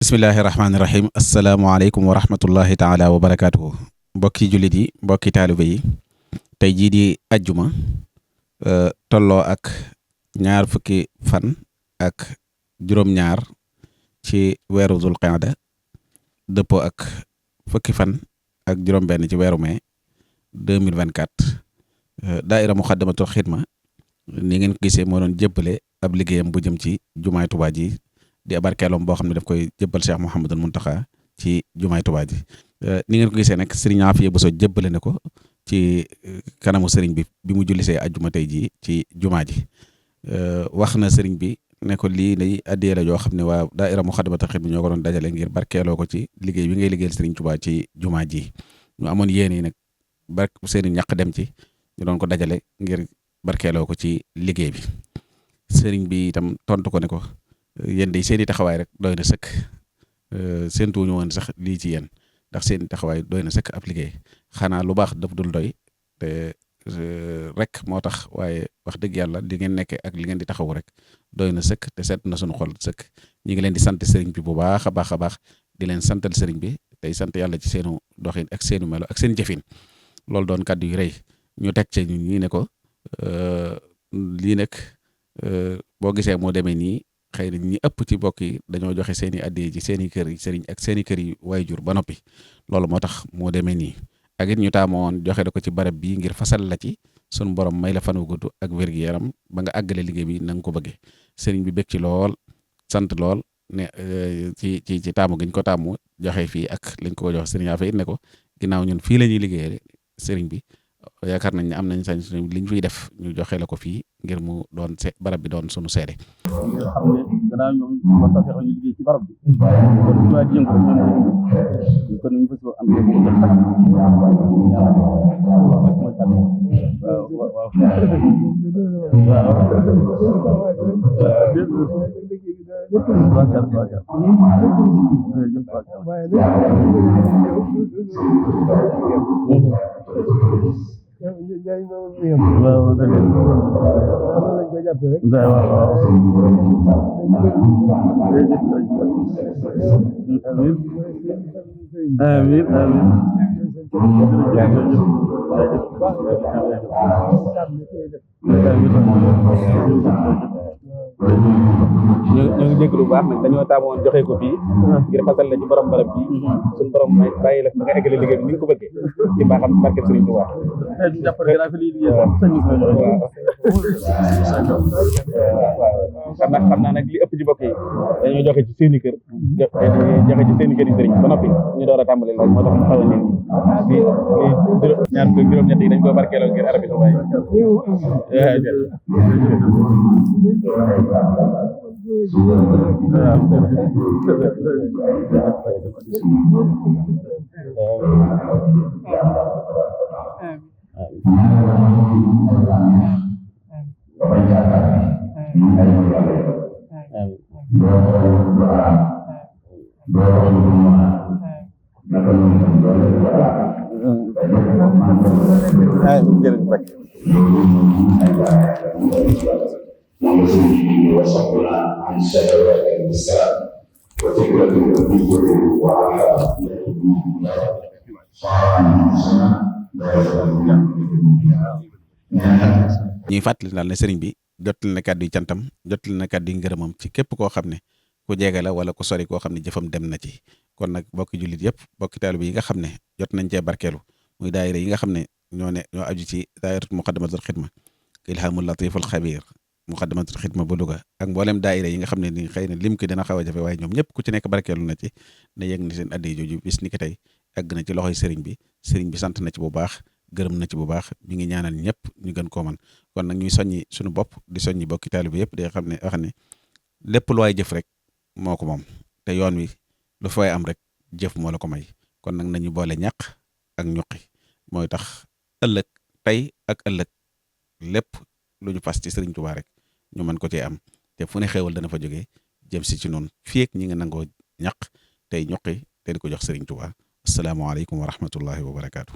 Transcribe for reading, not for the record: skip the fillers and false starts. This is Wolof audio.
bismillahi rahmaani rahim asalaamaaleykum wa rahmatullahi taala wa barakaatuhu mbokki jullit yi mbokki taalibe yi tey jii di ajjuma tolloo ak ñaar fukki fan ak juróom-ñaar ci weeru zul qaada dëppoo ak fukki fan ak juróom-benn ci weeru mai 2024 daaira muxaddamatul xidma ni ngeen ko gisee moo doon jébbale ab liggéeyam bu jëm ci jumaay Tuubaa ji di barkeeloom boo xam ne daf koy jébbal Cheikh Mouhamadul Mountakha ci jumaay Tuubaa ji ni ngeen ko gisee nag sëriñ Afiya Buso jébbale na ko ci kanamu sëriñ bi mu jullisee ajjuma tey jii ci jumaa ji wax na sëriñ bi ne ko lii day addiya la joo xam ne waa daaira Muxaddamatul Xidma ñoo ko doon dajale ngir barkeeloo ko ci liggéey bi ngay liggéeyal sëriñ Tuubaa ci jumaa ji ñu amoon yéene yi nag seeni ñaq dem ci ñu doon ko dajale ngir barkeeloo ko ci liggéey bi sëriñ bi itam tontu ko ne ko yéen de seeni taxawaay rek doy na sëkk séentuwuñu woon sax lii ci yéen ndax seeni taxawaay doy na sëkk ab liggéey xanaa lu baax daf dul doy te rek moo tax waaye wax dëgg yàlla li ngeen nekkee ak li ngeen di taxawu rek doy na sëkk te seet na suñu xol sëkk ñi ngi leen di sant sëriñ bi bu baax a baax a baax di leen santal sëriñ bi tey sant yàlla ci seenu doxin ak seenu melo ak seen jëfin loolu doon kàddu yu rëy ñu teg ci ñi ne ko lii nag boo gisee moo demee nii xëy na ñi ëpp ci bokk yi dañoo joxe seen i addiya ci seen i kër yi sëriñ ak seen i kër yi waayjur ba noppi loolu moo tax moo demee nii ak it ñu taamoon joxe da ko ci barab bii ngir fasal la ci sunu borom may la fan wu gudd ak wér-gu-yaram ba nga àggale liggéey bi na nga ko bëggee sëriñ bi bëgg ci lool sant lool ne ci taamu gi ñu ko taamu joxe fii ak lañ ko jox sëriñ Afe it ne ko ginnaaw ñun fii la ñuy liggéeyee sëriñ bi yaakaar nañ ne am nañ sañ liñ fiy def ñu joxe la ko fii ngir mu doon barab bi doon sunu seede. nga xam ne gannaaw ñoom ñu fexe ñu liggéey ci barab bi kon ñu waa di yëngu rek ñoom kon ñu fas am ko bu jot tak amin amin ñu ngi jégalu bu baax nag dañoo taamoon joxe ko fii ngir fasal la ci borom barab bi suñu borom may bàyyi la nga eggale liggéey bi ni nga ko bëggee ci baaxam ci barke Sëriñ Tuubaa xam naa nag li ëpp ci bokk yi dañoo joxe ci seeni kër joxe ci seeni kër yi sëriñ ba noppi ñu door a tàmbali la moo tax mu xaw a nit ñi ñaar ko juróom-ñett yi dañ ko barkeeloo ngir arabi Tuubaa ñuy fàttali daal ne sëriñ bi jottali na kàddu yi cantam jottali na kàddu yi ngërëmam ci képp koo xam ne ku jege la wala ku sori koo xam ne jëfam dem na ci kon nag bokki jullit yëpp bokki taalibe yi nga xam ne jot nañ cee barkeelu muy daayira yi nga xam ne ñoo aju ci daayiratu Muxaddamatul Xidma ilhamul latiful xabir Muxaddamatul Xidma bu Louga ak mboolem daayira yi nga xam ne ni xëy na lim ki dina xaw a jafe waaye ñoom ñëpp ku ci nekk barkeelu na ci ne yëg ni seen addiya jooju bis ni ki tey àgg na ci loxoy sëriñ bi sant na ci bu baax gërëm na ci bu baax mi ngi ñaanal ñëpp ñu gën koo man kon nag ñuy soññi suñu bopp di soññi bokki taalibe yëpp day xam ne wax ne lépp lu waay jëf rek moo ko moom te yoon wi lu fa waay am rek jëf moo la ko may kon nag nañu boole ñàq ak ñuqi mooy tax ëllëg tey ak ëllëg lépp lu ñu fas ci Sëriñ Tuubaa rek ñu mën ko cee am te fu ne xéewal dana fa jógee jëm si ci noonu fii ak ñi nga nangoo ñaq tey ñuqi te di ko jox Sëriñ Tuubaa asalaamaaleykum wa rahmatullahi wa barakaatu.